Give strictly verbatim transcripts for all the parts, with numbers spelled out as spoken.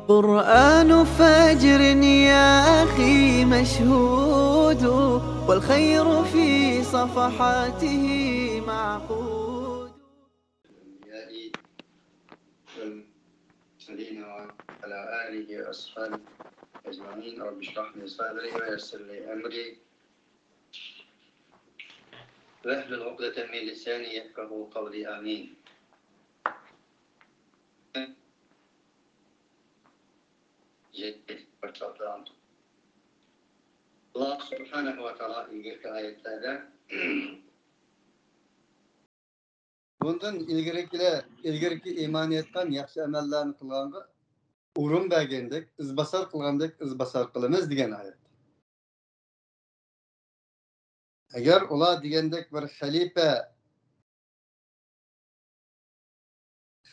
قرآن فجر يا أخي مشهود، والخير في صفحاته معقود. الأنبياء والمرسلين وعلى آله وأصحابه أجمعين. رب اشرح لي صدري ويسر لي أمري واحلل عقدة من لساني يفقهوا قولي. آمين. ئاللا سۇبھانەھۇ ۋە تائالا ئىلگىرىكى ئايەتلەردە بۇندىن ئىلگىرىكىلەر، ئىلگىرىكى ئىمان ئېيتقان ياخشى ئەمەللەرنى قىلغانغا ئورۇن بەرگەندەك، ئىزباسار قىلغاندەك ئىزباسار قىلىمىز دېگەن ئايەت. ئەگەر ئۇلار دېگەندەك بىر خەلىپە،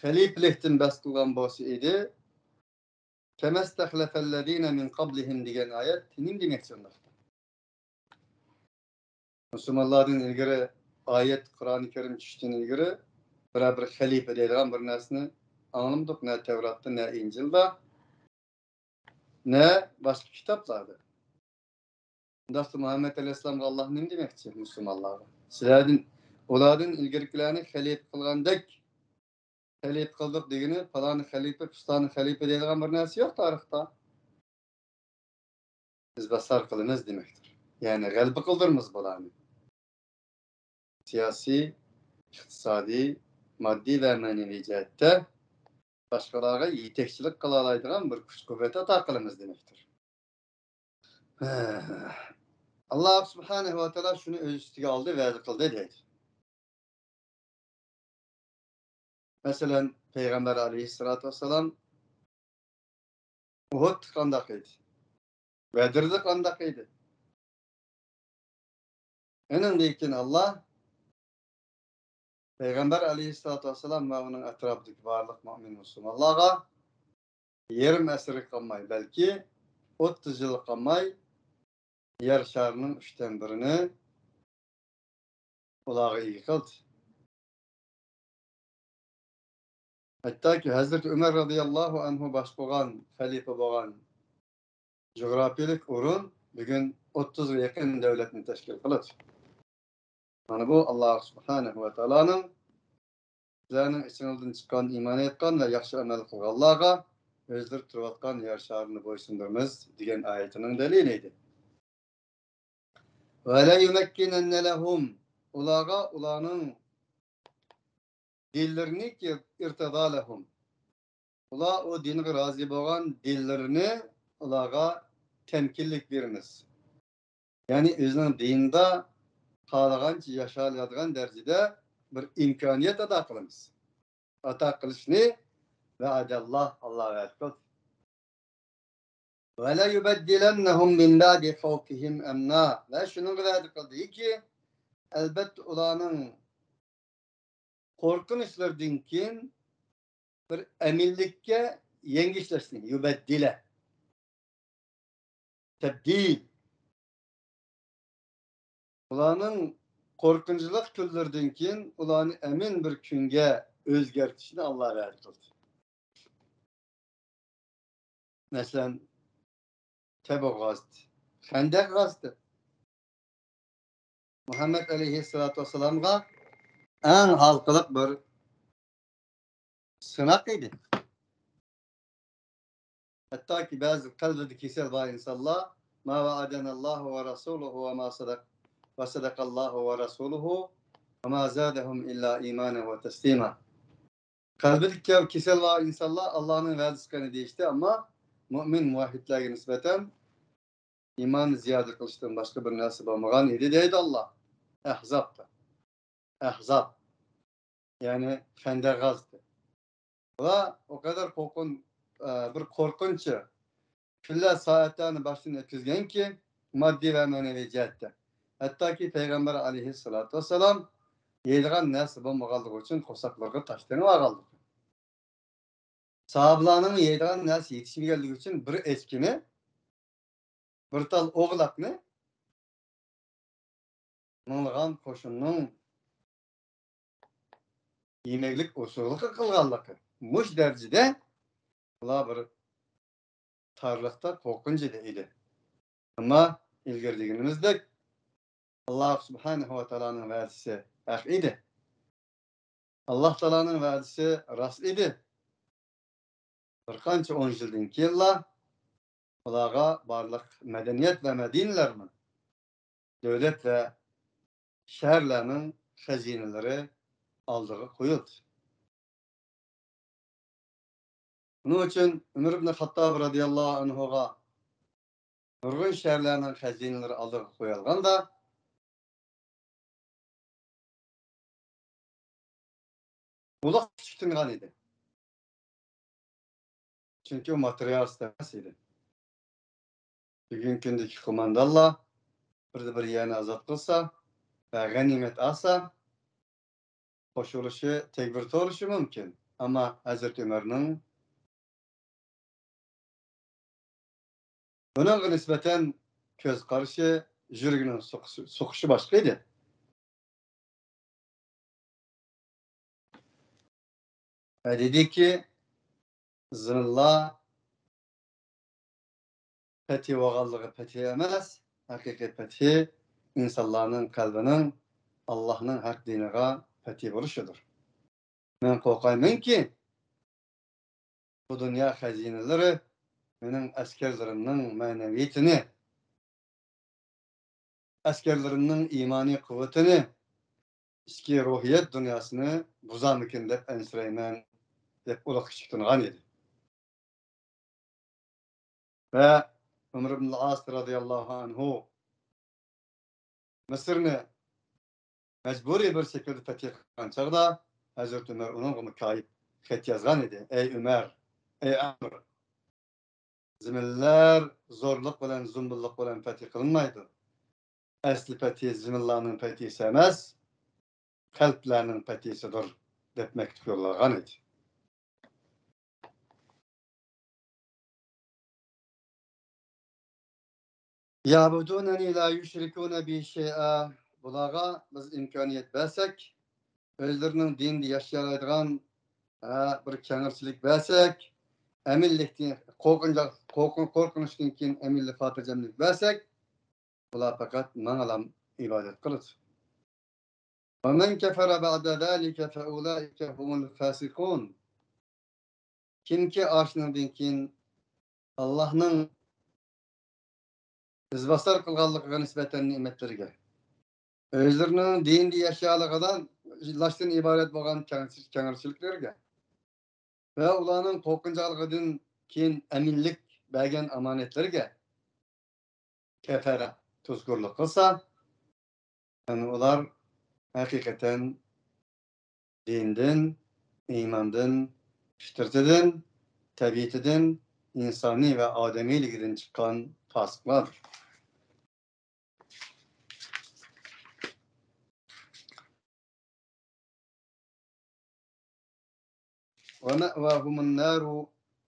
خەلىپىلىكتىن بەھس قىلغان بولسا ئىدى، كما استخلف الذين من قبلهم دېگەن ئايەت نېمە دېمەكچى ئۇنداقتا؟ مۇسۇلمانلاردىن ئىلگىرى ئايەت، قۇرئانى كەرىم چۈشۈشتىن ئىلگىرى بىرەر بىر خەلىپە دەيدىغان بىر نەرسىنى ئاڭلىمىدۇق، نە تەۋراتتا، نە ئىنجىلدا، نە باشقا كىتابلاردا. ئۇنداقتا مۇھەممەد ئەلەيھىسسالامغا ئاللا نېمە دېمەكچى مۇسۇلمانلارغا؟ سىلەردىن، ئۇلاردىن ئىلگىرىكىلەرنى خەلىپە قىلغاندەك خەلىپە قىلدۇق دېگىنى، پالانى خەلىپە، پۇستانى خەلىپە دەيدىغان بىر نەرسە يوق تارىختا. ئىزباسار قىلىمىز دېمەكتۇر. يەنى غەلىبە قىلدۇرىمىز بۇلارنى. سىياسىي، ئىقتىسادىي، ماددىي ۋە مەنىۋى جەھەتتە باشقىلارغا يېتەكچىلىك قىلالايدىغان بىر كۈچ-قۇۋۋەت ئاتا قىلىمىز دېمەكتۇر. ئاللا سۇبھانەھۇ ۋە تائالا شۇنى ئۆز ئۈستىگە ئالدى، ۋەدە قىلدى دەيدۇ. مەسىلەن، پەيغەمبەر ئەلەيھىسسالاتۇ ۋەسسالام ئۇھۇدتا قانداق ئىدى؟ بەدرىدە قانداق ئىدى؟ ئۇنىڭدىن كېيىن ئاللا پەيغەمبەر ئەلەيھىسسالاتۇ ۋەسسالام ۋە ئۇنىڭ ئەتراپىدىكى بارلىق مۆمىن مۇسۇلمانلارغا يېرىم ئەسىرگە قالماي، بەلكى ئوتتۇز يىلغا قالماي يەر شارىنىڭ ئۈچتىن بىرىنى ئۇلارغا ئىگە قىلدى. ھەتتاكى ھەزرىتى ئۆمەر رەزىياللاھۇ ئەنھۇ باشقۇرغان خەلىپە بولغان جۇغراپىيىلىك ئورۇن بۈگۈن ئوتتۇزغا يېقىن دۆلەتنى تەشكىل قىلىدۇ. مانا بۇ، ئاللا سۇبھانەھۇ ۋە تائالانىڭ سىلەرنىڭ ئىچىڭىزدىن چىققان، ئىمان ئېيتقان ۋە ياخشى ئەمەل قىلغانلارغا ئۆزلىرى تۇرۇۋاتقان يەر شارىنى بويسۇندۇرىمىز دېگەن ئايىتىنىڭ دەلىلى ئىدى. ۋە لە يۇمەككىنەننە لەھۇم، ئۇلارغا ئۇلارنىڭ دىنلىرىنى، ئىرتەزا لەھۇم، ئۇلار ئۇ دىنغا رازى بولغان دىنلىرىنى ئۇلارغا تەمكىنلىك بېرىمىز. يەنى ئۆزىنىڭ دىنىدا خالىغانچە ياشىيالىدىغان دەرىجىدە بىر ئىمكانىيەت ئاتا قىلىمىز. ئاتا قىلىشنى ۋەئەدەللا، ئاللا ۋەدە قىلدى. ۋە لە يۇبەددىلەننەھۇم مىن بەئدى خەۋفىھىم ئەمنا. ۋە شۇنىڭغا ۋەدە قىلدىكى، ئەلبەتتە ئۇلارنىڭ قورقۇنچلىرىدىن كېيىن بىر ئەمىنلىككە يەڭگىشلەشنى، يۇبەددىلە. تەبدىل. ئۇلارنىڭ قورقۇنچلۇق كۈنلىرىدىن كېيىن ئۇلارنى ئەمىن بىر كۈنگە ئۆزگەرتىشنى ئاللا ۋەدە قىلدى. مەسىلەن، تەبۇك غازىتى، خەندەق غازىتى. مۇھەممەد ئەلەيھىسسالاتۇ ۋەسسالامغا ئەڭ ھالقىلىق بىر سىناق ئىدى. ھەتتاكى بەزى قەلبىدە كېسەل بار ئىنسانلار، ما ۋەئەدەنەللاھۇ ۋە رەسۇلۇھۇ ۋە ما سەدەق، ۋە سەدەقەللاھۇ ۋە رەسۇلۇھۇ ۋە ما زادەھۇم ئىللا ئىمانەن ۋە تەسلىما. قەلبىدە كە-، كېسەل بار ئىنسانلار ئاللانىڭ ۋەدىسى قېنى دېيىشتى، ئەمما مۆمىن مۇۋەھھىدلەرگە نىسبەتەن ئىماننى زىيادە قىلىشتىن باشقا بىر نەرسە بولمىغان ئىدى دەيدۇ ئاللا. ئەھزابتا. ئەھزاب. يەنى خەندەق غازىتى. بۇلار ئۇ قەدەر قورقۇن-، ئە، بىر قورقۇنچ كۈنلەر، سائەتلەرنى باشتىن ئۆتكۈزگەنكى، ماددىي ۋە مەنىۋى جەھەتتە. ھەتتاكى پەيغەمبەر ئەلەيھىسسالاتۇ ۋەسسالام يەيدىغان نەرسە بولمىغانلىقى ئۈچۈن قورساقلىرىغا تاش تېڭىۋالغانلىقى. ساھابىلارنىڭ يەيدىغان نەرسە يېتىشمىگەنلىكى ئۈچۈن بىر ئەچكىنى، بىر تال ئوغلاقنى مىڭلىغان قوشۇننىڭ يېمەكلىك ئوزۇقلۇقى قىلغانلىقى. مۇشۇ دەرىجىدە ئۇلار بىر تارلىقتا، قورقۇنچىدا ئىدى. ئەمما ئىلگىرى دېگىنىمىزدەك، ئاللاھ سۇبھانەھۇ ۋە تائالانىڭ ۋەدىسى ھەق ئىدى. ئاللاھ تائالانىڭ ۋەدىسى راست ئىدى. بىر قانچە ئون يىلدىن كېيىنلا ئۇلارغا بارلىق مەدەنىيەت ۋە مەدىنىلەرنىڭ، دۆلەت ۋە شەھەرلەرنىڭ خەزىنىلىرى ئالدىغا قويۇلدى. بۇنىڭ ئۈچۈن ئۆمەر ئىبن خەتتاب رەزىياللاھۇ ئەنھۇغا نۇرغۇن شەھەرلەرنىڭ خەزىنىلىرى ئالدىغا قويۇلغاندا، ئۇلۇغ كۈچۈكتۈنگەن ئىدى. چۈنكى ئۇ ماتېرىيالىست ئەمەس ئىدى. بۈگۈنكى كۈندىكى قوماندانلار بىردە بىر يەرنى ئازاد قىلسا ۋە غەنىيمەت ئالسا، قوشۇلۇشى، تەكبىر تۇرۇشى مۇمكىن. ئەمما ھەزرىتى ئۆمەرنىڭ بۇنىڭغا نىسبەتەن كۆز قارىشى، يۈرىكىنىڭ سوقۇشى، سوقۇشى باشقا ئىدى. ۋە دېدىكى، زىمىنلار پەتھى بولغانلىقى پەتھى ئەمەس، ھەقىقىي پەتھى ئىنسانلارنىڭ قەلبىنىڭ ئاللاھنىڭ ھەق دىنىغا پەتھى بولۇشىدۇر. مەن قورقايمەنكى، بۇ دۇنيا خەزىنىلىرى مېنىڭ ئەسكەرلىرىمنىڭ مەنىۋىيىتىنى، ئەسكەرلىرىمنىڭ ئىمانىي قۇۋۋىتىنى، ئىچكى روھىيەت دۇنياسىنى بۇزارمىكىن دەپ ئەنسىرەيمەن، دەپ ئۇلۇغ كۈچۈكتۈنگەن ئىدى. ۋە ئۆمەر ئىبن ئاس رەزىياللاھۇ ئەنھۇ مىسىرنى مەجبۇرىي بىر شەكىلدە پەتھى قىلغان چاغدا، ھەزرىتى ئۆمەر ئۇنىڭغا مۇكايىپ خەت يازغان ئىدى: «ئەي ئۆمەر، ئەي ئەمىر، زېمىنلەر زورلۇق بىلەن، زۇمبۇللۇق بىلەن پەتھى قىلىنمايدۇ. ئەسلى پەتھى زېمىنلارنىڭ پەتھىسى ئەمەس، قەلبلەرنىڭ پەتھىسىدۇر» دەپ مەكتۇپ يوللىغان ئىدى. يعبدونني لا يشركون بي شيئا. بۇلارغا بىز ئىمكانىيەت بەرسەك، ئۆزلىرىنىڭ دىنىدا ياشىيالايدىغان، ھە، بىر كەڭرىچىلىك بەرسەك، ئەمىنلىكتىن، قورقۇنچاق-، قورقۇن-، قورقۇنچتىن كېيىن ئەمىنلىك، خاتىرجەملىك بەرسەك، بۇلار پەقەت ماڭىلا ئىبادەت قىلىدۇ. ومن كفر بعد ذلك فأولئك هم الفاسقون. كىمكى ئاشۇنىڭدىن كېيىن ئاللاھنىڭ ئىزباسار قىلغانلىقىغا نىسبەتەن نېمەتلىرىگە، ئۆزلىرىنىڭ دىنىدا ياشىيالىغىدىن، لاشتىن ئىبارەت بولغان كەڭرىچىلىكلىرىگە ۋە ئۇلارنىڭ قورقۇنچاقلىقىدىن كېيىن ئەمىنلىك بەرگەن ئامانەتلىرىگە كەفەرە، تۇزكورلۇق قىلسا، يەنى ئۇلار ھەقىقەتەن دىندىن، ئىماندىن، فىترىتىدىن، تەبىئىتىدىن، ئىنسانىي ۋە ئادەمىيلىكىدىن چىققان پاسىقلاردۇر. ومأواهم النار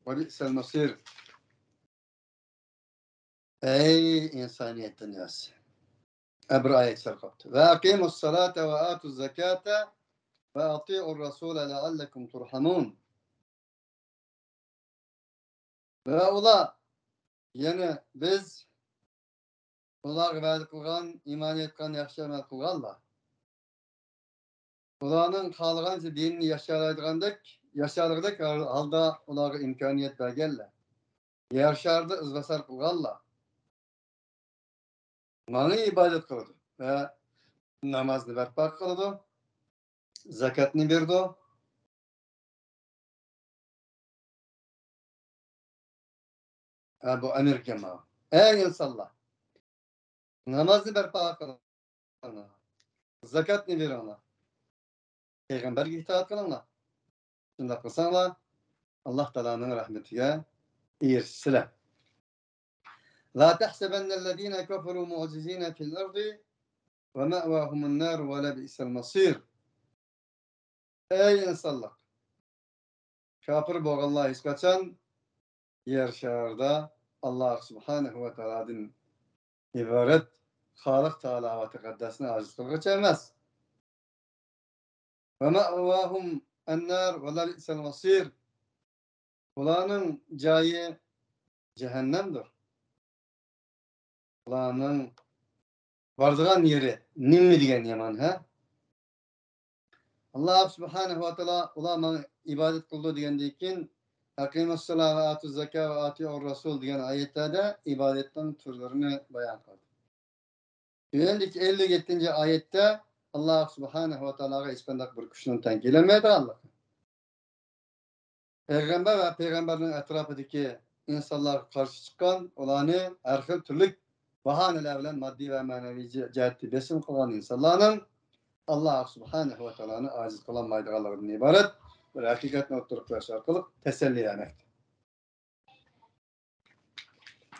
ولبئس المصير. ئەي ئىنسانىيەت دۇنياسى! ئە، بىر ئايەت سەل قاپتۇ. وأقيموا الصلاة وآتوا الزكاة وأطيعوا الرسول لعلكم ترحمون. ۋە ئۇلار، يەنى بىز ئۇلارغا ۋەدە قىلغان، ئىمان ئېيتقان، ياخشى ئەمەل قىلغانلار، ئۇلارنىڭ خالىغانچە دىنىنى ياشىيالايدىغاندەك، ياشىيالىغۇدەك ھالدا ئۇلارغا ئىمكانىيەت بەرگەنلەر، يەر شارىدا ئىزباسار قىلغانلار ماڭا ئىبادەت قىلىدۇ ۋە نامازنى بەرپا قىلىدۇ، زاكاتنى بېرىدۇ. ھە، بۇ ئەمىر ئىكەن ماۋۇ. ئەي ئىنسانلار! نامازنى بەرپا قىلىڭلار. زاكاتنى بېرىڭلار. پەيغەمبەرگە ئىتائەت قىلىڭلار. شۇنداق قىلساڭلار، ئاللاھ تائالانىڭ رەھمىتىگە ئېرىشىسىلەر. لا تحسبن الذين كفروا معجزين في الأرض ومأواهم النار ولبئس المصير. ئەي ئىنسانلار! كاپىر بولغانلار ھېچقاچان يەر شارىدا ئاللاھ سۇبھانەھۇ ۋە تائالادىن ئىبارەت خالىق تائالا ۋە تەقەددەسنى ئاجىز قىلغۇچى ئەمەس. ومأواهم النار ولبئس المصير. ئۇلارنىڭ جايى جەھەننەمدۇر. ئۇلارنىڭ بارىدىغان يېرى نېمە دېگەن يامان، ھە؟ ئاللا سۇبھانەھۇ ۋە تائالا ئۇلار ماڭا ئىبادەت قىلىدۇ دېگەندىن كېيىن، «ئەقىمۇسسالا ۋە ئاتۇز زاكا ۋە ئاتىئۇر رەسۇل» دېگەن ئايەتلەردە ئىبادەتنىڭ تۈرلىرىنى بايان قىلدى. تۆۋەندىكى ئەللىك يەتتىنچى ئايەتتە ئاللا سۇبھانەھۇ ۋە تائالاغا ھېچقانداق بىر كۈچنىڭ تەڭ كېلەلمەيدىغانلىقى، پەيغەمبەر ۋە پەيغەمبەرنىڭ ئەتراپىدىكى ئىنسانلارغا قارشى چىققان، ئۇلارنى ھەر خىل تۈرلۈك باھانىلەر بىلەن ماددىي ۋە مەنىۋى جە-، جەھەتتە بېسىم قىلغان ئىنسانلارنىڭ ئاللا سۇبھانەھۇ ۋە تائالانى ئاجىز قىلالمايدىغانلىقىدىن ئىبارەت بىر ھەقىقەتنى ئوتتۇرىغا قويۇش ئارقىلىق تەسەللى بەرمەكتە.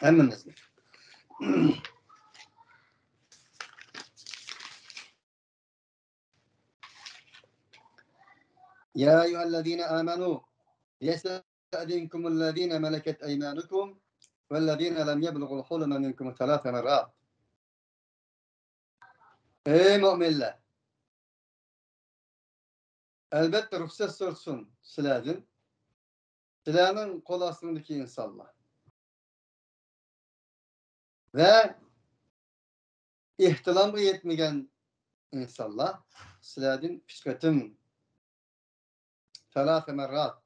ھەممىمىزگە. يا أيها الذين آمنوا ليستأذنكم الذين ملكت أيمانكم والذين لم يبلغوا الحلم منكم ثلاث مرات. ئەي مۆمىنلەر! ئەلۋەتتە، رۇخسەت سورىسۇن سىلەردىن سىلەرنىڭ قول ئاستىڭدىكى ئىنسانلار ۋە ئېھتىلامغا يەتمىگەن ئىنسانلار سىلەردىن ئۈچ قېتىم، ثلاث مرات،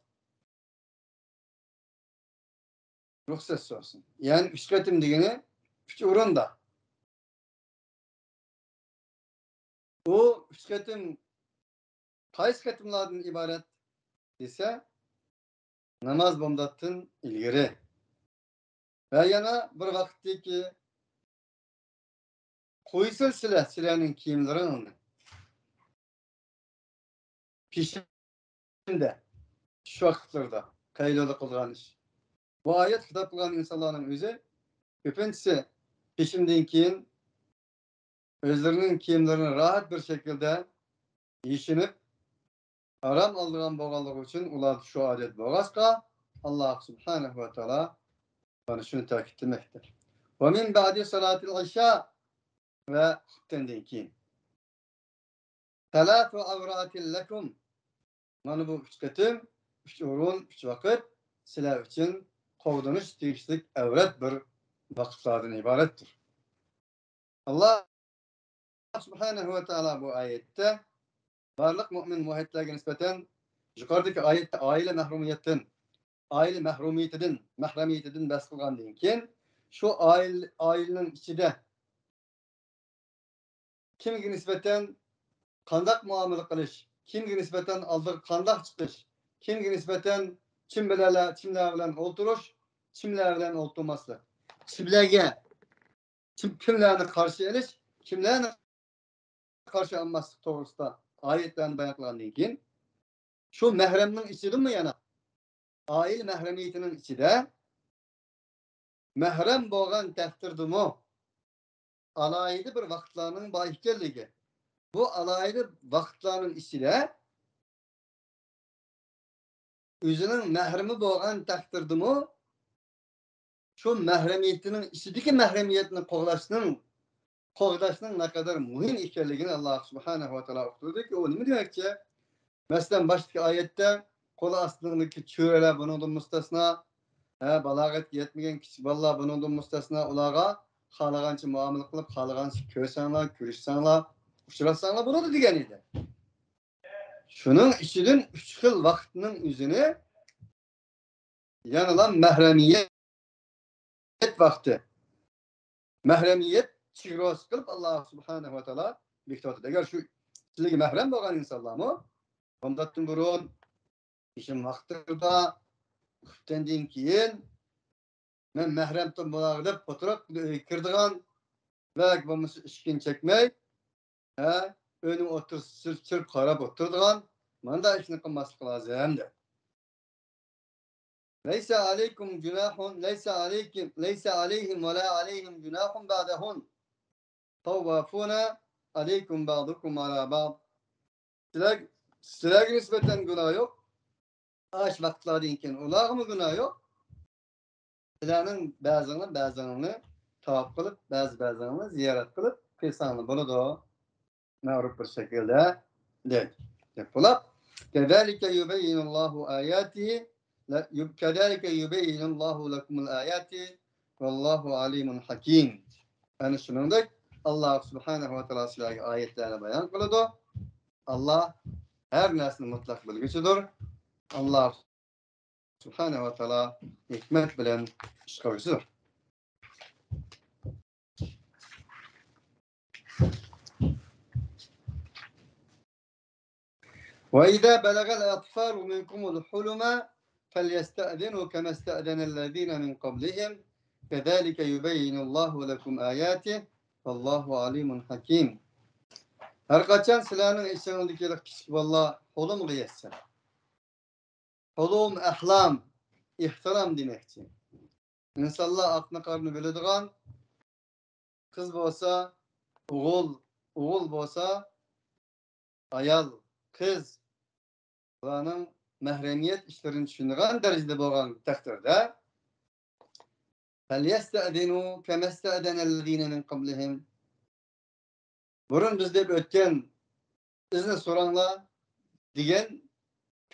رۇخسەت سورىسۇن. يەنى ئۈچ قېتىم دېگىنى ئۈچ ئورۇندا. ئۇ ئۈچ قېتىم قايسى قېتىملاردىن ئىبارەت دېسە، ناماز بامداتتىن ئىلگىرى ۋە يەنە بىر ۋاقىتتىكى قويسىلا سىلەر سىلەرنىڭ كىيىملىرىڭنى پېشىندە، چۈش ۋاقىتلىرىدا قەيلۇلە قىلغان ئىش. بۇ ئايەت خىتاب قىلغان ئىنسانلارنىڭ ئۆزى كۆپىنچىسى پېشىمدىن كېيىن ئۆزلىرىنىڭ كىيىملىرىنى راھەت بىر شەكىلدە يېشىنىپ، ئارام ئالىدىغان بولغانلىقى ئۈچۈن ئۇلاردا شۇ ئادەت بولغاچقا، ئاللا سۇبھانەھۇ ۋە تائالا مانا شۇنى تەكىتلىمەكتە. ومن بعد صلاة العشاء، ۋە خۇپتەندىن كېيىن. ثلاث عورات لكم. مانا بۇ ئۈچ قېتىم، ئۈچ ئورۇن، ئۈچ ۋاقىت سىلەر ئۈچۈن قوغدىنىش تېگىشلىك ئەۋرەت بىر ۋاقىتلاردىن ئىبارەتتۇر. ئاللا سۇبھانەھۇ ۋە تائالا بۇ ئايەتتە بارلىق مۆمىن مۇۋەھھىدلەرگە نىسبەتەن يۇقىرىدىكى ئايەتتە ئائىلە مەھرۇمىيەتتىن، ئائىلە مەھرۇمىيىتىدىن، مەھرەمىيىتىدىن بەھس قىلغاندىن كېيىن، شۇ ئائىلە، ئائىلىنىڭ ئىچىدە كىمگە نىسبەتەن قانداق مۇئامىلە قىلىش، كىمگە نىسبەتەن ئالدىغا قانداق چىقىش، كىمگە نىسبەتەن كىم بىلەن، كىملەر بىلەن ئولتۇرۇش، كىملەر بىلەن ئولتۇرماسلىق، كىملەرگە، كىم، كىملەرنى قارشى ئېلىش، كىملەرنى قارشى ئالماسلىق توغرىسىدا ئايەتلەرنى بايان قىلغاندىن كېيىن، شۇ مەھرەمنىڭ ئىچىدىمۇ يەنە ئائىلە مەھرىمىيىتىنىڭ ئىچىدە مەھرەم بولغان تەقدىردىمۇ ئالاھىدە بىر ۋاقىتلارنىڭ بار ئىكەنلىكى. بۇ ئالاھىدە ۋاقىتلارنىڭ ئىچىدە ئۆزىنىڭ مەھرىمى بولغان تەقدىردىمۇ شۇ مەھرىمىيىتىنىڭ ئىچىدىكى مەھرىمىيەتنى قوغلاشنىڭ، قوغداشنىڭ نەقەدەر مۇھىم ئىكەنلىكىنى ئاللا سۇبھانەھۇ ۋە تائالا ئۇقتۇردىكى، ئۇ نېمە دېمەكچى؟ مەسىلەن، باشتىكى ئايەتتە قول ئاستىڭدىكى چۆرىلەر بۇنىڭدىن مۇستەسنا، ھە، بالاغەتكە يەتمىگەن كىچىك بالىلار بۇنىڭدىن مۇستەسنا، ئۇلارغا خالىغانچە مۇئامىلە قىلىپ، خالىغانچە كۆرسەڭلار، كۆرۈشسەڭلار، ئۇچراشساڭلار بولىدۇ دېگەن ئىدى. شۇنىڭ ئىچىدىن ئۈچ خىل ۋاقىتنىڭ ئۆزىنى يەنىلا مەھرەمىيەت ۋاقتى، مەھرەمىيەت چېگراسى قىلىپ ئاللا سۇبھانەھۇ ۋە تائالا بېكىتىۋاتىدۇ. ئەگەر شۇ سىلەرگە مەھرەم بولغان ئىنسانلارمۇ بامداتتىن بۇرۇن، پېشىم ۋاقىتلىرىدا، خۇپتەندىن كېيىن، مەن مەھرەمتىن بۇلارغا دەپ ئولتۇرۇپ، ئۆيگە كىرىدىغان، بەك بولمىسا ئىشىكىنى چەكمەي، ھە، ئۆينىڭ ئوتتۇرىسىدا چىرىپ قاراپ ئولتۇرىدىغان، مانداق ئىشنى قىلماسلىق لازىم، دەپ. ليس عليكم جناح، ليس عليكم، ليس عليهم ولا عليهم جناح بعدهن. طوافون عليكم بعضكم على بعض. سىلەر، سىلەرگە نىسبەتەن گۇناھ يوق. ئاشۇ ۋاقىتلاردىن كېيىن ئۇلارغىمۇ گۇناھ يوق. سىلەرنىڭ بەزىڭلار بەزىڭلارنى تاۋاپ قىلىپ، بەزى بەزىڭلارنى زىيارەت قىلىپ قىلساڭلار بولىدۇ. مەغرۇپ بىر شەكىلدە دەيدۇ. دەپ بولۇپ، كذلك يبين الله آياته كذلك يبين الله لكم الآيات والله عليم حكيم. ئەنە شۇنىڭدەك، ئاللا سۇبھانەھۇ ۋە تائالا سىلەرگە ئايەتلەرنى بايان قىلىدۇ. ئاللا ھەر نەرسىنى مۇتلەق بىلگۈچىدۇر. ئاللا سۇبھانەھۇ ۋە تائالا ھېكمەت بىلەن ئىش قىلغۇچىدۇر. وإذا بلغ الأطفال منكم الحلم فليستأذنوا كما استأذن الذين من قبلهم كذلك يبين الله لكم آياته والله عليم حكيم. ھەر قاچان سىلەرنىڭ ئىچىڭىزدىكى كىچىك بالىلار ھولۇمغا يەتسە، ھولۇم، ئەھلام، ئېھتىلام دېمەكچى. ئىنسانلار ئاقنى قارىنى بىلىدىغان، قىز بولسا ئوغۇل، ئوغۇل بولسا ئايال، قىز، بۇلارنىڭ مەھرەمىيەت ئىشلىرىنى چۈشىنىدىغان دەرىجىدە بولغان تەقدىردە، فليستأذنوا كما استأذن الذين من قبلهم. بۇرۇن بىز دەپ ئۆتكەن ئىزنى سوراڭلار دېگەن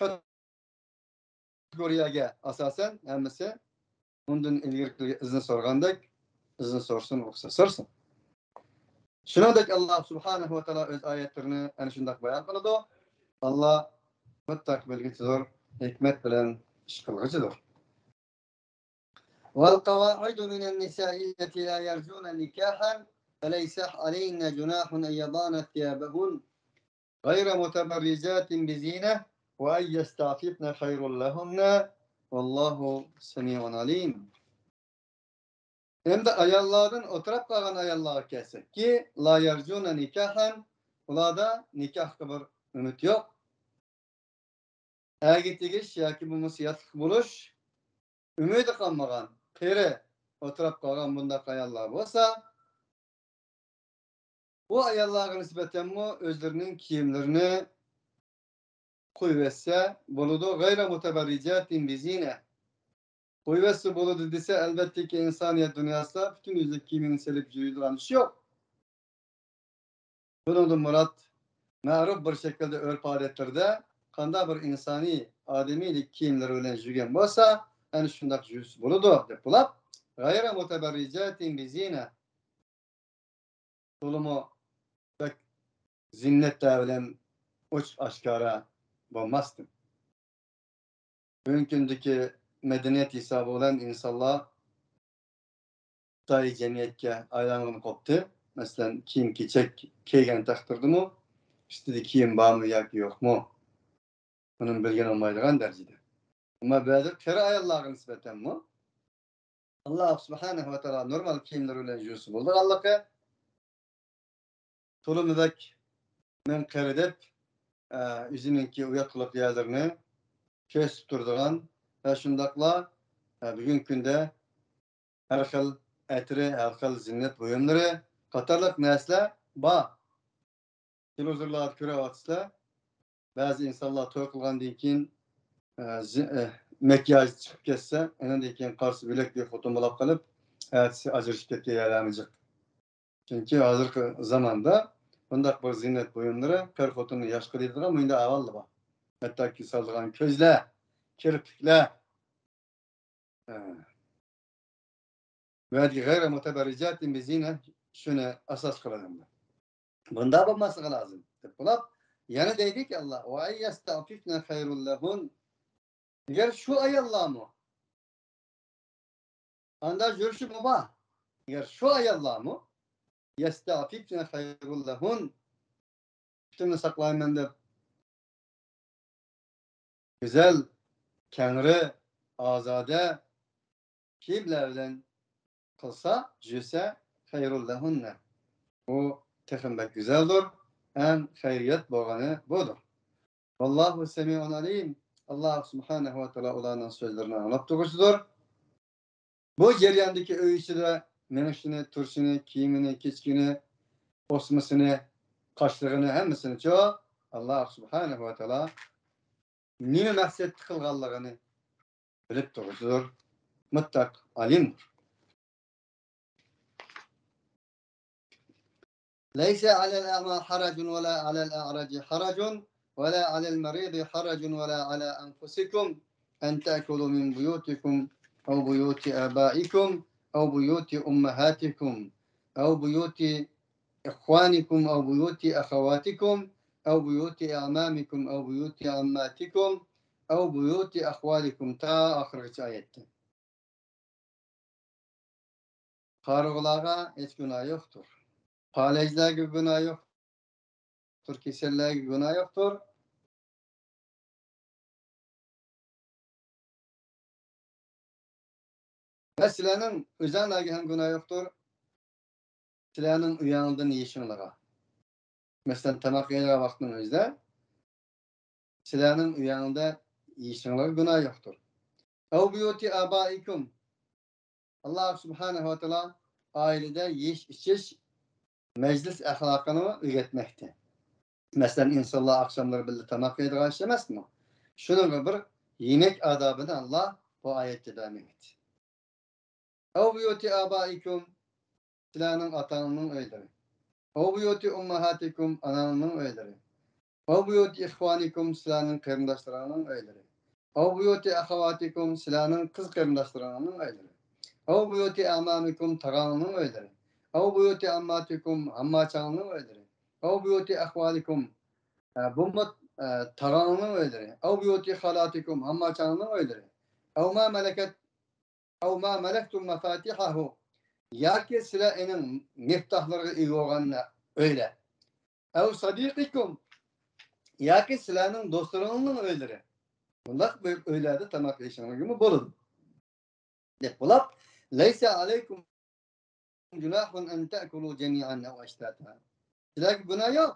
كاتېگورىيەگە ئاساسەن ھەممىسى ئۇندىن ئىلگىرىكىلەرگە ئىزنى سورىغاندەك ئىزنى سورىسۇن، رۇخسەت سورىسۇن. شۇنىڭدەك ئاللا سۇبھانەھۇ ۋە تائالا ئۆز ئايەتلىرىنى ئەنە شۇنداق بايان قىلىدۇ. ئاللا مۇتلەق بىلگۈچىدۇر، ھېكمەت بىلەن ئىش قىلغۇچىدۇر. والقواعد من النساء التي لا يرجون نكاحا فليس عليهن جناح أن يضعن ثيابهن غير متبرجات بزينة وأن يستعففن خير لهن والله سميع عليم. ئەمدى ئاياللاردىن ئولتۇراپ قالغان ئاياللارغا كەلسەككى، لا يرجون نكاحا، ئۇلاردا نىكاھقا بىر ئۈمىد يوق. ئەرگە تېگىش ياكى بولمىسا ياتلىق بولۇش ئۈمىدى قالمىغان، قېرى، ئولتۇراپ قالغان بۇنداق ئاياللار بولسا، بۇ ئاياللارغا نىسبەتەنمۇ ئۆزلىرىنىڭ كىيىملىرىنى قويۇۋەتسە بولىدۇ. غەيرە مۇتەبەررىجاتىن بىزىنە. قويۇۋەتسە بولىدۇ دېسە، ئەلۋەتتىكى ئىنسانىيەت دۇنياسىدا پۈتۈن يۈزلۈك كىيىمىنى سېلىپ يۈرىدىغان ئىش يوق. بۇنىڭدىن مۇراد، مەرۇپ بىر شەكىلدە ئۆرپ-ئادەتلىرىدە قانداق بىر ئىنسانىي، ئادىمىيلىك كىيىملىرى بىلەن يۈرگەن بولسا، ئەنە شۇنداق يۈرسە بولىدۇ، دەپ بولۇپ، غەيرە مۇتەبەررىجاتىن بىزىنە. تولىمۇ بەك زىننەتلەر بىلەن ئوچۇق-ئاشكارا بولماستىن. بۈگۈنكى كۈندىكى مەدەنىيەت ھېسابى بىلەن ئىنسانلار خىتاي جەمئىيەتكە ئايلانغىلى قوپتى. مەسىلەن، كىيىم-كېچەك كىيگەن تەقدىردىمۇ، ئۈستىدە كىيىم بارمۇ ياكى يوقمۇ، بۇنى بىلگىلى بولمايدىغان دەرىجىدە. ئەمما بەزى قېرى ئاياللارغا نىسبەتەنمۇ ئاللا سۇبھانەھۇ ۋە تائالا نورمال كىيىملىرى بىلەن يۈرسە بولىدىغانلىقى، تولىمۇ بەك مەن قېرى دەپ، ئە، ئۆزىنىڭكى ئۇياتقۇلۇق يەرلىرىنى كۆرسىتىپ تۇرىدىغان ۋە شۇنداقلا، ئە، بۈگۈنكى كۈندە ھەر خىل ئەتىرى، ھەر خىل زىننەت بۇيۇملىرى قاتارلىق نەرسىلەر بار. تېلېۋىزورلاردا كۆرۈۋاتىسىلەر، بەزى ئىنسانلار توي قىلغاندىن كېيىن، ئە، زى-، ئە، مەكىياژ چىقىپ كەتسە، ئاندىن كېيىن قارىسا ئۆلۈك بىر خوتۇن بولاپ قېلىپ، ئەتىسى ئاجرىشىپ كەتكەن يەرلەرمۇ جىق. چۈنكى ھازىرقى زاماندا بۇنداق بىر زىننەت بۇيۇملىرى قېرى خوتۇننى ياش قىلىدىغان مۇنداق ئەھۋاللار بار. ھەتتاكى سالىدىغان كۆزلەر، كىرپىكلەر، ھە. ۋە غەيرە مۇتەبەررىجاتىن بىزىنە شۇنى ئاساس قىلىدۇ. بۇنداق بولماسلىقى لازىم، دەپ بولۇپ، يەنە دەيدىكى ئاللا، ۋە ئەن يەستەئفىفنە خەيرۇل لەھۇن. ئەگەر شۇ ئاياللارمۇ ئاندا يۈرۈشى مۇباھ. ئەگەر شۇ ئاياللارمۇ يەستەئفىفنە خەيرۇل لەھۇن. پۇتۇمنى ساقلايمەن دەپ، گۈزەل، كەڭرى، ئازادە كىيىملەر بىلەن قىلسا، يۈرسە، خەيرۇل لەھۇننە. بۇ تېخىمۇ بەك گۈزەلدۇر. ئەڭ خەيرىيەت بولغىنى بۇدۇر. ۋاللاھۇ سەمىئۇن ئەلىم. ئاللا سۇبھانەھۇ ۋە تائالا ئۇلارنىڭ سۆزلىرىنى ئاڭلاپ تۇرغۇچىدۇر. بۇ جەرياندىكى ئۆي ئىچىدە مېڭىشىنى، تۇرۇشىنى، كىيىمىنى، كېچىكىنى، ئوسمىسىنى، قاشلىقىنى، ھەممىسىنىچۇ ئاللا سۇبھانەھۇ ۋە تائالا نېمە مەقسەتتە قىلغانلىقىنى بىلىپ تۇرغۇچىدۇر، مۇتلەق ئالىمدۇر. ليس على الأعمى حرج ولا على الأعرج حرج ولا على المريض حرج ولا على أنفسكم أن تأكلوا من بيوتكم أو بيوت آبائكم أو بيوت أمهاتكم أو بيوت إخوانكم أو بيوت أخواتكم أو بيوت أعمامكم أو بيوت عماتكم أو بيوت أخوالكم تا ئاخىرغىچە ئايەتتە. قارىغۇلارغا ھېچ گۇناھ يوقتۇر. پالەچلەرگە گۇناھ يوقتۇر. كېسەللەرگە گۇناھ يوقتۇر. ۋە سىلەرنىڭ ئۆزەڭلارگە ھەم گۇناھ يوقتۇر. سىلەرنىڭ ئۆيەڭدىن يېشىڭلارغا. مەسىلەن، تاماق يەيدىغان ۋاقىتنىڭ ئۆزىدە سىلەرنىڭ ئۆيەڭدە يېشىڭلارغا گۇناھ يوقتۇر. ئەۋ بۇيۇتى ئابائىكۇم. ئاللا سۇبھانەھۇ ۋە تائالا ئائىلىدە يېيىش-ئىچىش، مەجلىس ئەخلاقىنى ئۆگەتمەكتە. مەسىلەن، ئىنسانلار ئاخشاملىرى بىللە تاماق يەيدىغان ئىش ئەمەسمۇ؟ شۇنىڭغا بىر يېمەك ئادابىنى ئاللا بۇ ئايەتتە بەرمەكتە. ئەۋ بۇيۇتى ئابائىكۇم، سىلەرنىڭ ئاتاڭنىڭ ئۆيلىرى. ئەۋ بۇيۇتى ئۇمماھاتىكۇم، ئاناڭنىڭ ئۆيلىرى. ئەۋ بۇيۇتى ئىخۋانىكۇم، سىلەرنىڭ قېرىنداشلىرىڭنىڭ ئۆيلىرى. ئەۋ بۇيۇتى ئەخەۋاتىكۇم، سىلەرنىڭ قىز قېرىنداشلىرىڭنىڭ ئۆيلىرى. ئەۋ بۇيۇتى ئەمامىكۇم، تاغاڭنىڭ ئۆيلىرى. ئەۋ بۇيۇتى ئەمماتىكۇم، ئامماچاڭنىڭ ئۆيلىرى. ئەۋ بۇيۇتى ئەخۋالىكۇم، ئە، بۇمۇ، ئە، تاغاڭنىڭ ئۆيلىرى. ئەۋ بۇيۇتى خالاتىكۇم، ئامماچاڭنىڭ ئۆيلىرى. ئەۋ ما مەلەكەت، ئەۋ ما مەلەكتۇم مەفاتىھەھۇ، ياكى سىلەر ئېنىڭ مىفتاھلىرىغا ئىگە بولغان ئۆيلەر. ئەۋ سەدىقىكۇم، ياكى سىلەرنىڭ دوستلىرىڭنىڭ ئۆيلىرى. بۇنداق بىر ئۆيلەردە تاماق يېيىشىڭلارغىمۇ بولىدۇ. دەپ بولاپ، لەيسە ئەلەيكۇم جۇناھۇن ئەن تەئكۇلۇ جەمىئەن ئەۋ ئەشتاتا. سىلەرگە گۇناھ يوق.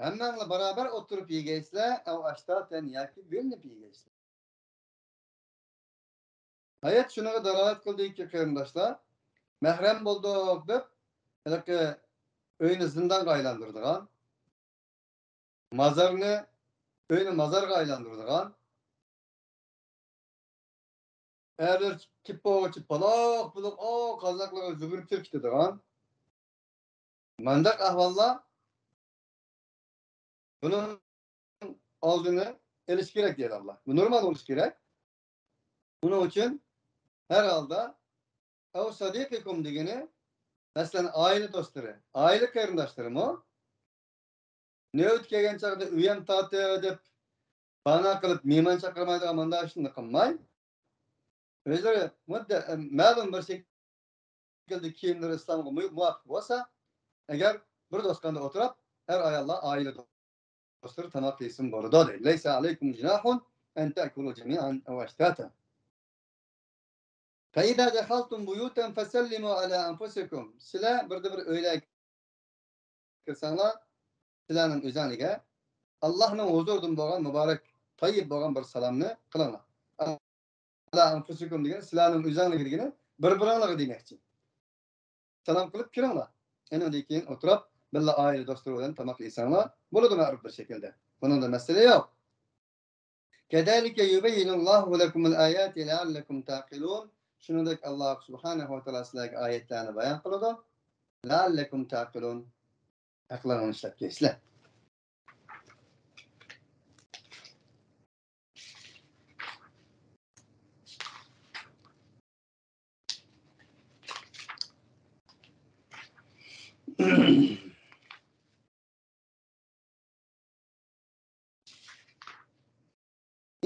ھەممەڭلار بارابەر ئولتۇرۇپ يېگەيسىلەر، ئەۋ ئەشتاتەن ياكى بۆلۈنۈپ يېگەيسىلەر. ئايەت شۇنىڭغا دالالەت قىلدىكى، قېرىنداشلار، مەھرەم بولدۇق دەپ، ھېلىقى ئۆينى زىندانغا ئايلاندۇرىدىغان، مازارنى، ئۆينى مازارغا ئايلاندۇرىدىغان، ئەرلەر كېلىپ بولغۇچە پالاق-پۇلۇق، ئو، قازاقلارغا يۈگۈرۈپ كىرىپ كېتىدىغان، مانداق ئەھۋاللار بۇنىڭ ئالدىنى ئېلىش كېرەك دېيىلى ئاللا. بۇ نورمال بولۇشى كېرەك. بۇنىڭ ئۈچۈن ھەر ھالدا ئەۋ سەدىقىكۇم دېگىنى، مەسىلەن، ئائىلە دوستلىرى، ئائىلە قېرىنداشلىرىمۇ نۆۋىتى كەلگەن چاغدا ئۆيەم تارتىۋ دەپ بانا قىلىپ مېھمان چاقىرمايدىغان مانداق ئىشنى قىلماي، ئۆزلىرى مۇددە-، مەلۇم بىر شەكىلدە كىيىملىرى ئىسلامغا مۇ-، مۇۋاپىق بولسا، ئەگەر بىر دوستخانىدا ئولتۇرۇپ، ئەر ئاياللار ئائىلە دوستلىرى تاماق يېسىمۇ بولىدۇ دەيدۇ. لەيسە ئەلەيكۇم جۇناھۇن ئەن تەئكۇلۇ جەمىئەن ئەۋ ئەشتاتا. فَإِذَا دَخَلْتُمْ بُيُوتًا فَسَلِّمُوا عَلَى أَنْفُسِكُمْ. سىلەر بىردە بىر ئۆيلەرگە كىرسەڭلار، سىلەرنىڭ ئۆزەڭلىگە ئاللاھنىڭ ھۇزۇرىدىن بولغان مۇبارەك، تەييىب بولغان بىر سالامنى قىلىڭلار. ئەلا ئەنفۇسىكۇم دېگەن سىلەرنىڭ ئۆزەڭلىگە دېگىنى بىر-بىرىڭلارغا دېمەكچى. سالام قىلىپ كىرىڭلار. ئېنىڭدىن كېيىن ئولتۇرۇپ، بىللە ئائىلە دوستلىرى بىلەن تاماق يېسەڭلار بولىدۇ، مەرۇپ بىر شەكىلدە. بۇنىڭدا مەسىلە يوق. كەزالىكە يۇبەييىنۇللاھۇ لەكۇمۇل ئاياتى لەئەللەكۇم تەئقىلۇن. شۇنىڭدەك ئاللا سۇبھانەھۇ ۋە تائالا سىلەرگە ئايەتلەرنى بايان قىلىدۇ. لەئەللەكۇم تەئقىلۇن. ئەقلىڭلارنى ئىشلەتكەيسىلەر.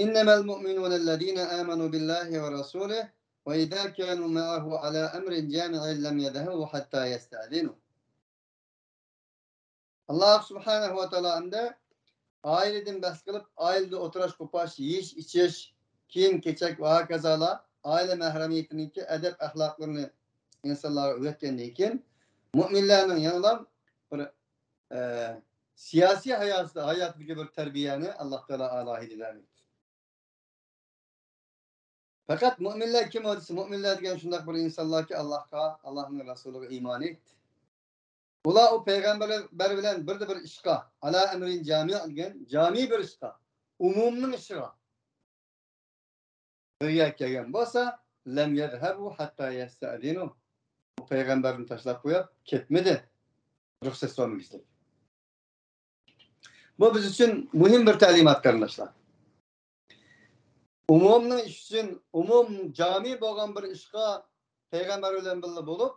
إنما المؤمنون الذين آمنوا بالله ورسوله وإذا كانوا معه على أمر جامع لم يذهبوا حتى يستأذنوه. ئاللا سۇبھانەھۇ ۋە تائالا ئەمدى ئائىلىدىن بەھس قىلىپ، ئائىلىدە ئولتۇراش، قوپاش، يېيىش، ئىچىش، كىيىم-كېچەك ۋە ھاكازالا ئائىلە مەھرىمىيىتىنىڭكى ئەدەپ-ئەخلاقلىرىنى ئىنسانلارغا ئۆگەتكەندىن كېيىن، مۆمىنلەرنىڭ يەنىلا بىر، ئە، سىياسىي ھاياتىدا، ھاياتىدىكى بىر تەربىيەنى ئاللا تائالا ئالاھىدە بەرمەكتە. پەقەت مۆمىنلەر كىم دېسە، مۆمىنلەر دېگەن شۇنداق بىر ئىنسانلاركى، ئاللاھقا، ئاللاھنىڭ رەسۇلىغا ئىمان ئېيتتى. ئۇلار ئۇ پەيغەمبەر بىلەن بىردە بىر ئىشقا، ئالا ئەمرىن جامىئ دېگەن جامىي بىر ئىشقا، ئومۇمنىڭ ئىشىغا بىرگە كەلگەن بولسا، لەم يەزھەبۇ ھەتتا يەستەئزىنۇ. ئۇ پەيغەمبەرنى تاشلاپ قويۇپ كەتمىدى، رۇخسەت سورىمىغۇچىلىك. بۇ بىز ئۈچۈن مۇھىم بىر تەلىمات، قېرىنداشلار. ئومۇمنىڭ ئىشى ئۈچۈن، ئومۇم جامى بولغان بىر ئىشقا پەيغەمبەر بىلەن بىللە بولۇپ،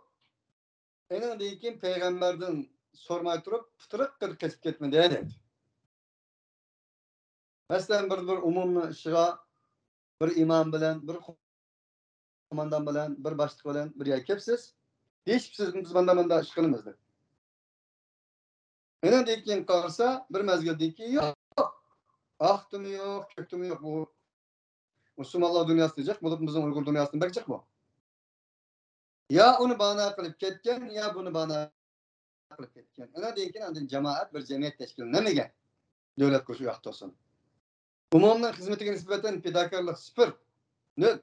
ئېنىڭدىن كېيىن پەيغەمبەردىن سورىماي تۇرۇپ، پىترىق قىلىپ قېچىپ كەتمىدى، دەيدۇ. مەسىلەن، بىر، بىر ئومۇمنىڭ ئىشىغا بىر ئىمام بىلەن، بىر قوماندان بىلەن، بىر باشلىق بىلەن بىر يەرگە كەپسىز، دېيىشىپسىز، بىز ماندا، ماندا ئىش قىلىمىز دەپ. ئېنىڭدىن كېيىن قارىسا، بىر مەزگىلدىن كېيىن يوق. ئاقتىمۇ يوق، كۆكتىمۇ يوق. بۇ مۇسۇلمانلار دۇنياسىدا جىق بولۇپ، بىزنىڭ ئۇيغۇر دۇنياسىدا بەك جىق بۇ. يا ئۇنى بانا قىلىپ كەتكەن، يا بۇنى بانا قىلىپ كەتكەن. ئۇنىڭدىن كېيىن ئاندىن جامائەت بىر جەمئىيەت تەشكىللىنەلمىگەن. دۆلەت قۇرۇش ئۇ ياقتا تۇرسۇن. ئومۇمنىڭ خىزمىتىگە نىسبەتەن پىداكارلىق سىفىر. نۆل.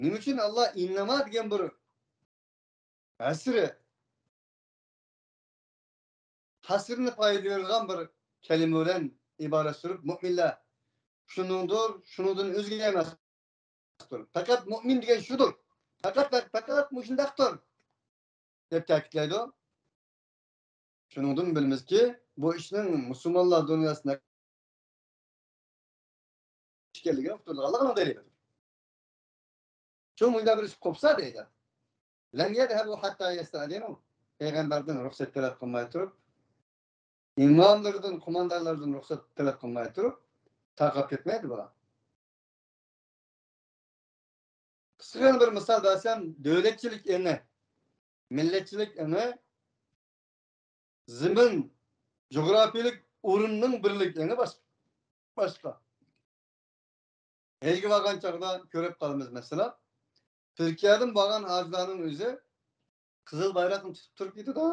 نېمە ئۈچۈن ئاللا ئىننەما دېگەن بىر ھەسرى، ھەسرىنى پايدا بېرىدىغان بىر كەلىمە بىلەن ئىبارەت سۈرۈپ، مۆمىنلەر شۇنىڭدۇر، شۇنىڭدىن ئۆزگە ئەمەستۇر. پەقەت مۆمىن دېگەن شۇدۇر. پەقەت، پەقەت مۇشۇنداقتۇر، دەپ تەكىتلەيدۇ. شۇنىڭدىن بىلىمىزكى، بۇ ئىشنىڭ مۇسۇلمانلار دۇنياسىدا ئىكەنلىكىنى ئۇقتۇرىدىغانلىقىنىڭ دەلىلىدۇر. شۇ مۇنداق بىر ئىش قوپسا دەيدۇ. لەم يەذھەبۇ ھەتتا يەستەئذىنۇ. پەيغەمبەردىن رۇخسەت تەلەپ قىلماي تۇرۇپ، ئىماملىرىدىن، قوماندانلاردىن رۇخسەت تەلەپ قىلماي تۇرۇپ، تارقاپ كەتمەيدۇ بۇلار. قىسقىغىنە بىر مىسال بەرسەم، دۆلەتچىلىك ئېڭى، مىللەتچىلىك ئېڭى، زېمىن، جۇغراپىيەلىك ئورۇننىڭ بىرلىك ئېڭى باشقا. باشقا. ھەجگە بارغان چاغدا كۆرۈپ قالىمىز، مەسىلەن، تۈركىيەدىن بارغان ھاجىلارنىڭ ئۆزى قىزىل بايراقنى تۇتۇپ تۇرۇپ كېتىدۇ،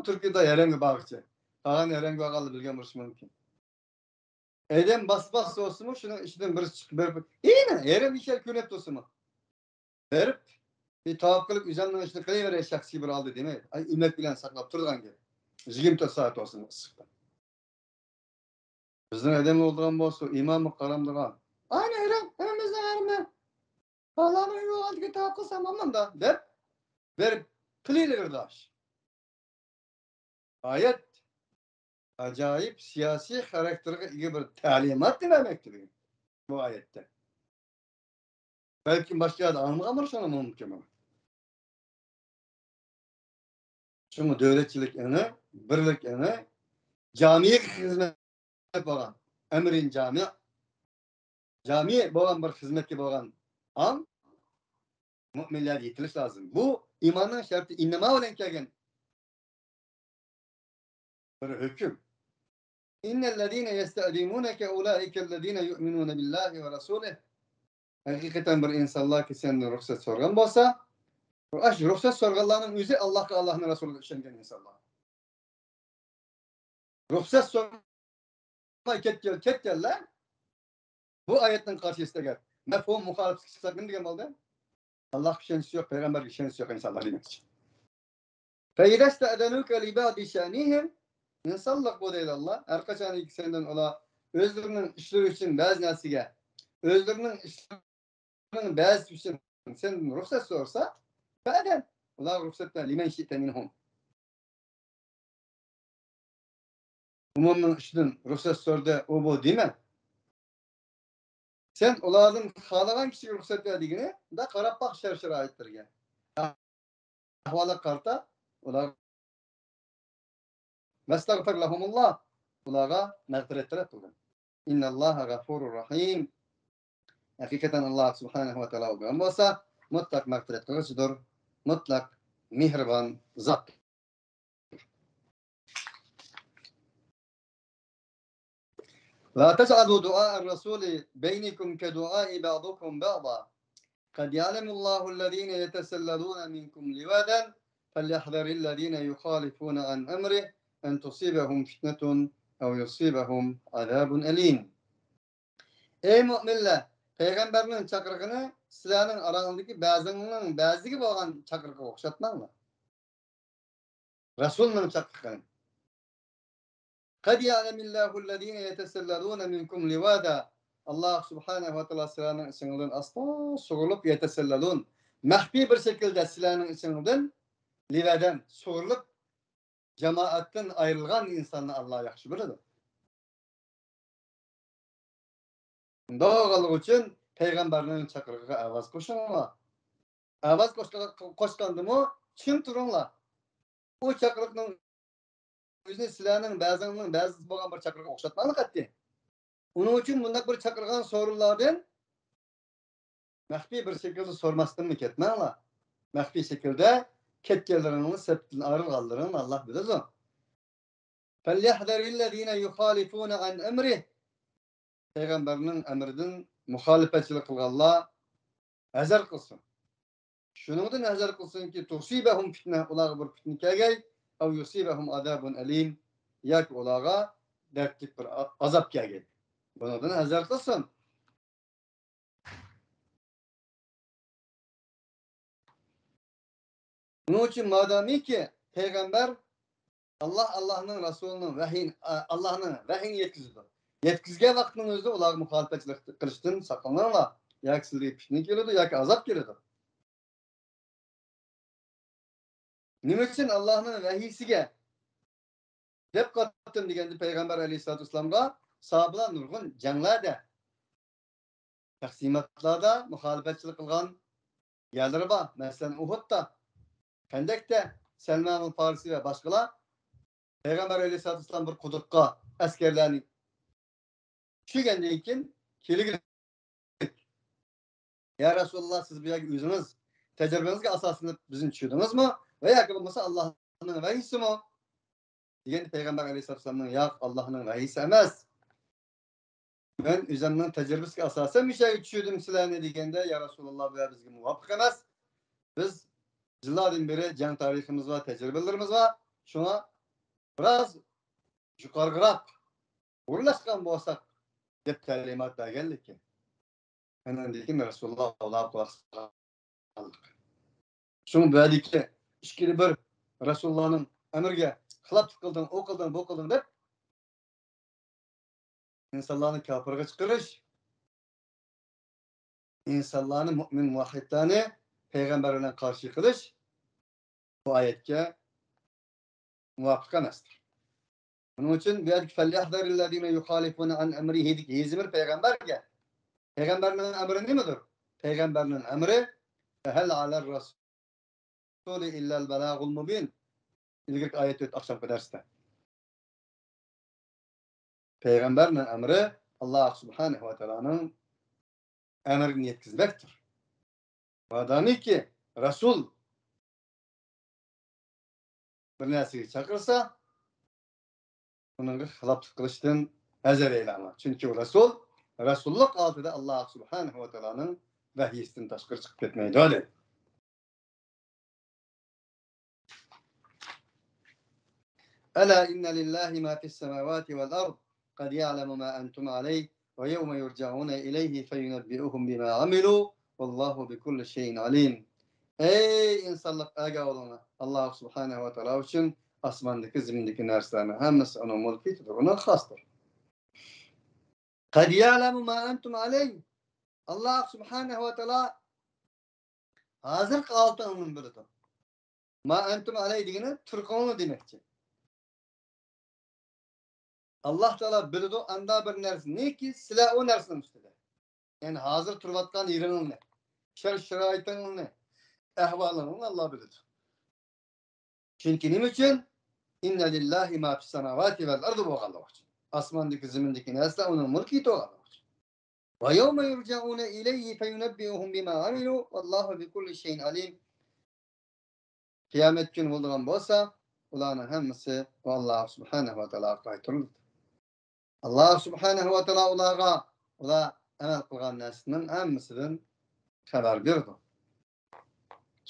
تۇرۇپ كېتىدۇ ھەرەمگە بارغۇچە. قالغان ھەرەمگە بارغانلار بىلگەن بولۇشى مۇمكىن. ئادەم باس-باس بولسىمۇ، شۇنىڭ ئىچىدىن بىرسى چىقىپ بېرىپ، ئېنى، ھەرەم ئىچىدە كۆرۈنۈپ تۇرسىمۇ، بېرىپ، بىر تاۋاپ قىلىپ، ئۆزۈمنىڭ ئىشىنى قىلىۋېرەي، شەخسىي بىر ئالدى دېمەي. ئاي، ئۆمەك بىلەن ساقلاپ تۇرىدىغان گەپ. يىگىرمە تۆت سائەت بولسىمۇ ئىسسىقتا. بىزنىڭ ئادەم بولىدىغان بولسا، ئىمامغا قارامدىغان. ئاينى ھەرەم، ھەممىمىزنىڭ ھەرىمى. ئاللانىڭ ئۆيى بولغاندىكىن تاۋاپ قىلسام بولمامدا، دەپ بېرىپ قىلىۋېرىدۇ ئاش. ئايەت ئاجايىپ سىياسىي خاراكتېرغا ئىگە بىر تەلىماتنى بەرمەكتە بۈگۈن بۇ ئايەتتە. بەلكىم باشقا يەردە ئاڭلىمىغان بولۇشىڭلار مۇمكىن. شۇڭا دۆلەتچىلىك ئېڭى، بىرلىك ئېڭى، جامىيەگە خىزمەت بولغان، ئەمرىن جامىئ، جامىئ بولغان بىر خىزمەتكە بولغان ئاڭ مۆمىنلەرگە يېتىلىشى لازىم. بۇ ئىماننىڭ شەرتى ئىننىما بىلەن كەلگەن بىر ھۆكۈم. إن الذين يستأذنونك أولئك الذين يؤمنون بالله ورسوله. ھەقىقەتەن بىر ئىنسانلار كى سەندىن رۇخسەت سورىغان بولسا، ئاشۇ رۇخسەت سورىغانلارنىڭ ئۆزى ئاللاھقا، ئاللاھنىڭ رەسۇلىغا ئىشەنگەن ئىنسانلار. رۇخسەت سورىماي كەتكەن، كەتكەنلەر بۇ ئايەتنىڭ قارشىسىدا گەپ. مەفھۇم مۇخالىپىتىگە چىقساق نېمە دېگەن بولدى؟ ئاللاھقا ئىشەنچىسى يوق، پەيغەمبەرگە ئىشەنچىسى يوق ئىنسانلار دېمەكچى. فإذا استأذنوك لبعض شأنهم، ئىنسانلىق بۇ دەيدۇ ئاللا. ھەر قاچانكى سەندىن ئۇلار ئۆزلىرىنىڭ ئىشلىرى ئۈچۈن بەزى نەرسىگە، ئۆزلىرىنىڭ ئىشلىرىنىڭ بەزىسى ئۈچۈن سەندىن رۇخسەت سورىسا، فأذن، ئۇلارغا رۇخسەت بەر، لمن شئت منهم. ئومۇمنىڭ ئىشىدىن رۇخسەت سورىدى، ئۇ بۇ دېمە. سەن ئۇلاردىن خالىغان كىشىگە رۇخسەت بەر دېگىنى، بۇنداق قاراپ باق شەرت-شارائىتلىرىگە. ئەھۋالىغا قارىتا، ئۇلار، ۋەستەغفىر لەھۇمۇللا، ئۇلارغا مەغپىرەت تەلەپ قىلغىن. ئىننەللاھە غەفۇرۇر رەھىم. ھەقىقەتەن ئاللا سۇبھانەھۇ ۋە تائالا بولغان بولسا، مۇتلەق مەغپىرەت قىلغۇچىدۇر، مۇتلەق مېھرىبان زات. لا تجعلوا دعاء الرسول بينكم كدعاء بعضكم بعضا. قد يعلم الله الذين يتسللون منكم لواذا فليحذر الذين يخالفون عن أمره أن تصيبهم فتنة أو يصيبهم عذاب أليم. ئەي مۆمىنلەر، پەيغەمبەرنىڭ چاقىرىقىنى سىلەرنىڭ ئاراڭلاردىكى بەزىڭلارنىڭ بەزىگە بولغان چاقىرىقىغا ئوخشاتماڭلار. رەسۇلنىڭ چاقىرىقىنى. قد يعلم الله الذين يتسللون منكم لواذا. ئاللا سۇبھانەھۇ ۋە تائالا سىلەرنىڭ ئىچىڭلاردىن ئاستا سۇغۇرۇلۇپ، يەتەسەللەلۇن، مەخپىي بىر شەكىلدە سىلەرنىڭ ئىچىڭلاردىن لىۋەدەن سۇغۇرۇلۇپ، جامائەتتىن ئايرىلغان ئىنساننى ئاللا ياخشى بىلىدۇ. ئۇنداق بولغانلىقى ئۈچۈن پەيغەمبەرنىڭ چاقىرىقىغا ئاۋاز قوشۇڭلار. ئاۋاز قوشقا-، قوشقاندىمۇ چىڭ تۇرۇڭلار. ئۇ چاقىرىقنىڭ ئۆزىنى سىلەرنىڭ بەزىڭنىڭ بەزىسى بولغان بىر چاقىرىققا ئوخشاتماڭلار قەتئىي. ئۇنىڭ ئۈچۈن مۇنداق بىر چاقىرغان سورۇنلاردىن مەخپىي بىر شەكىلدە سورىماستىنمۇ كەتمەڭلار. مەخپىي شەكىلدە كەتكەنلىرىڭنى، سەپتىن ئايرىلغانلىرىڭنى ئاللا بىلىدۇ. فَلْيَحْذَرِ الَّذِينَ يُخَالِفُونَ عَنْ أَمْرِهِ. پەيغەمبەرنىڭ ئەمرىدىن مۇخالىپەتچىلىك قىلغانلار ھەزەر قىلسۇن. شۇنىڭدىن ھەزەر قىلسۇنكى، تۇسىبەھۇم پىتنە، ئۇلارغا بىر پىتنە كەلگەي، ئەۋ يۇسىبەھۇم ئازابۇن ئەلىم، ياكى ئۇلارغا دەردلىك بىر ئا-، ئازاب كەلگەي. بۇنىڭدىن ھەزەر قىلسۇن. شۇنىڭ ئۈچۈن مادامىكى پەيغەمبەر ئاللا، ئاللانىڭ رەسۇلىنىڭ ۋەھيىنى، ئاللانىڭ ۋەھيىنى يەتكۈزىدۇ. يەتكۈزگەن ۋاقىتنىڭ ئۆزىدە ئۇلارغا مۇخالىپەتچىلىك قىلىشتىن ساقلىنىڭلار. ياكى سىزگە پىتنە كېلىدۇ، ياكى ئازاب كېلىدۇ. نېمە ئۈچۈن ئاللانىڭ ۋەھيىسىگە دەپ قاتتىم دېگەندە پەيغەمبەر ئەلەيھىسسالاتۇ ۋەسسالامغا ساھابىلار نۇرغۇن جەڭلەردە، تەقسىماتلاردا مۇخالىپەتچىلىك قىلغان يەرلىرى بار. مەسىلەن، ئۇھۇدتا، خەندەكتە سەلمانۇل پارسى ۋە باشقىلار پەيغەمبەر ئەلەيھىسسالاتۇ ۋەسسالام بىر قۇدۇققا ئەسكەرلەرنى چۈشۈرگەندىن كېيىن كېلىگۈدەك، يا رەسۇلاللا، سىز بۇ يەرگە ئۆزىڭىز تەجرىبىڭىزگە ئاساسلىنىپ بىزنى چۈشۈردىڭىزمۇ؟ ۋە ياكى بولمىسا ئاللانىڭ ۋەھيىسىمۇ؟ دېگەندە پەيغەمبەر ئەلەيھىسسالامنىڭ، ياق، ئاللانىڭ ۋەھيىسى ئەمەس. مەن ئۆزۈمنىڭ تەجرىبىسىگە ئاساسەن مۇشۇ يەرگە چۈشۈردۈم سىلەرنى دېگەندە، يا رەسۇلاللا، بۇ بىزگە مۇۋاپىق ئەمەس. بىز يىللاردىن بېرى جەڭ تارىخىمىز بار، تەجرىبىلىرىمىز بار. شۇڭا بىراز يۇقىرىراق ئورۇنلاشقان بولساق دەپ تەلىمات بەرگەنلىكى. ئاندىن كېيىن رەسۇلاللا ئۇلارغا قۇلاق سالغانلىق. شۇڭا بۇ يەردىكى ئىككىدە بىر رەسۇلاللانىڭ ئەمرىگە خىلاپلىق قىلدىڭ، ئۇ قىلدىڭ، بۇ قىلدىڭ دەپ ئىنسانلارنى كاپىرغا چىقىرىش، ئىنسانلارنى، مۇئمىن مۇۋەھھىدلارنى پەيغەمبەر بىلەن قارشى قىلىش بۇ ئايەتكە مۇۋاپىق ئەمەستۇر. بۇنىڭ ئۈچۈن بۇ يەردىكى فەليەھزەرىللەزىنە يۇخالىفۇنە ئەن ئەمرىھىدىكى ھېزىمىر پەيغەمبەرگە. پەيغەمبەرنىڭ ئەمرى نېمىدۇر؟ پەيغەمبەرنىڭ ئەمرى فەھەل ئەلەر رەسۇلى ئىللەل بەلاغۇل مۇبىن. ئىلگىرىكى ئايەت ئۆتتى ئاخشامقى دەرستە. پەيغەمبەرنىڭ ئەمرى ئاللا سۇبھانەھۇ ۋە تائالانىڭ ئەمرىنى يەتكۈزمەكتۇر. مادامىكى رەسۇل بىر نەرسىگە چاقىرسا، ئۇنىڭغا خىلاپلىق قىلىشتىن ھەزەر ئەيلەڭلار. چۈنكى ئۇ رەسۇل، رەسۇللۇق ھالىتىدە ئاللا سۇبھانەھۇ ۋە تائالانىڭ ۋەھيىسىدىن تاشقىرى چىقىپ كەتمەيدۇ، دېدى. ألا إن لله ما في السماوات والأرض قد يعلم ما أنتم عليه ويوم يرجعون إليه فينبئهم بما عملوا والله بكل شيء عليم. ئەي ئىنسانلىق، ئاگاھ بولۇڭلار، ئاللا سۇبھانەھۇ ۋە تائالا ئۈچۈن ئاسماندىكى، زېمىندىكى نەرسىلەرنىڭ ھەممىسى ئۇنىڭ مۇلكىدۇر، ئۇنىڭ خاستۇر. قد يعلم ما أنتم عليه. ئاللا سۇبھانەھۇ ۋە تائالا ھازىرقى ھالىتىڭلارنى بىلىدۇ. ما أنتم عليه دېگىنى تۇرقۇڭلار دېمەكچى. ئاللا تائالا بىلىدۇ ئاندا بىر نەرسىنىكى سىلەر ئۇ نەرسىنىڭ ئۈستىدە. يەنى ھازىر تۇرۇۋاتقان يېرىڭلارنى، شەرت-شارائىتىڭلارنى، ئەھۋالىڭلارنى ئاللا بىلىدۇ. چۈنكى نېمە ئۈچۈن؟ إن لله ما في السماوات والأرض بولغانلىقى ئۈچۈن. ئاسماندىكى، زېمىندىكى نەرسىلەر ئۇنىڭ مۇلكى بولغانلىقى ئۈچۈن. ويوم يرجعون إليه فينبئهم بما عملوا والله بكل شيء عليم. قىيامەت كۈنى بولىدىغان بولسا، ئۇلارنىڭ ھەممىسى ئاللا سۇبھانەھۇ ۋە تائالاغا قايتۇرۇلىدۇ. ئاللا سۇبھانەھۇ ۋە تائالا ئۇلارغا، ئۇلار ئەمەل قىلغان نەرسىنىڭ ھەممىسىدىن خەۋەر بېرىدۇ.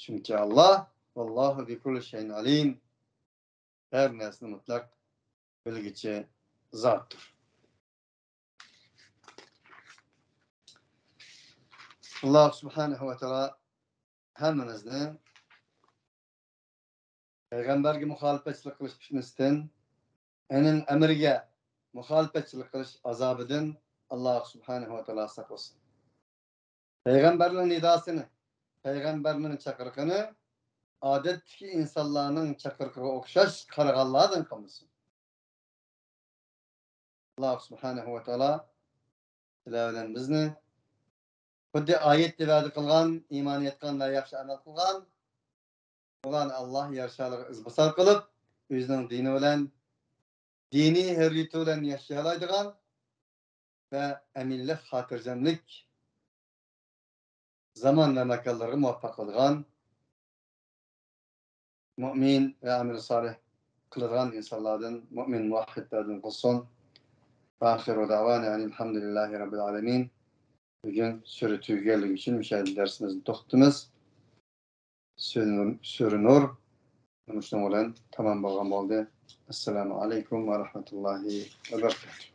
چۈنكى ئاللا، والله بكل شيء عليم، ھەر نەرسىنى مۇتلەق بىلگۈچى زاتتۇر. ئاللا سۇبھانەھۇ ۋە تائالا ھەممىمىزنى پەيغەمبەرگە مۇخالىپەتچىلىك قىلىش پىتنىسىدىن، ئۇنىڭ ئەمرىگە مۇخالىپەتچىلىك قىلىش ئازابىدىن ئاللا سۇبھانەھۇ ۋە تائالا ساقلىسۇن. پەيغەمبەرنىڭ نىداسىنى، پەيغەمبەرنىڭ چاقىرىقىنى ئادەتتىكى ئىنسانلارنىڭ چاقىرىقىغا ئوخشاش قارىغانلاردىن قىلمىسۇن. ئاللا سۇبھانەھۇ ۋە تائالا سىلەر بىلەن بىزنى خۇددى ئايەتتە ۋەدە قىلغان، ئىمان ئېيتقان ۋە ياخشى ئەمەل قىلغان، ئۇلارنى ئاللاھ يار شارىغا ئىزباسار قىلىپ، ئۆزىنىڭ دىنى بىلەن، دىنىي ھۆرىيىتى بىلەن ياشىيالايدىغان ۋە ئەمىنلىك، خاتىرجەملىك، زامان ۋە ماكانلارغا مۇۋەپپەق قىلىدىغان، مۆمىن ۋە ئەمەل سالىھ قىلىدىغان ئىنسانلاردىن، مۆمىن مۇۋەھھىدلەردىن قىلسۇن. ۋە ئاخىرۇ دەۋانا ئەنىل ھەمدۇلىللاھى رەببىل ئالەمىن. بۈگۈن سۈرە تۈگىگەنلىكى ئۈچۈن مۇشۇ يەردە دەرسىمىزنى توختىتىمىز. سۈرە نۇر، سۈرە نۇر مۇشۇنىڭ بىلەن تامام بولغان بولدى. ئەسسالامۇ ئەلەيكۇم ۋە رەھمەتۇللاھى ۋە بەرىكاتۇھ.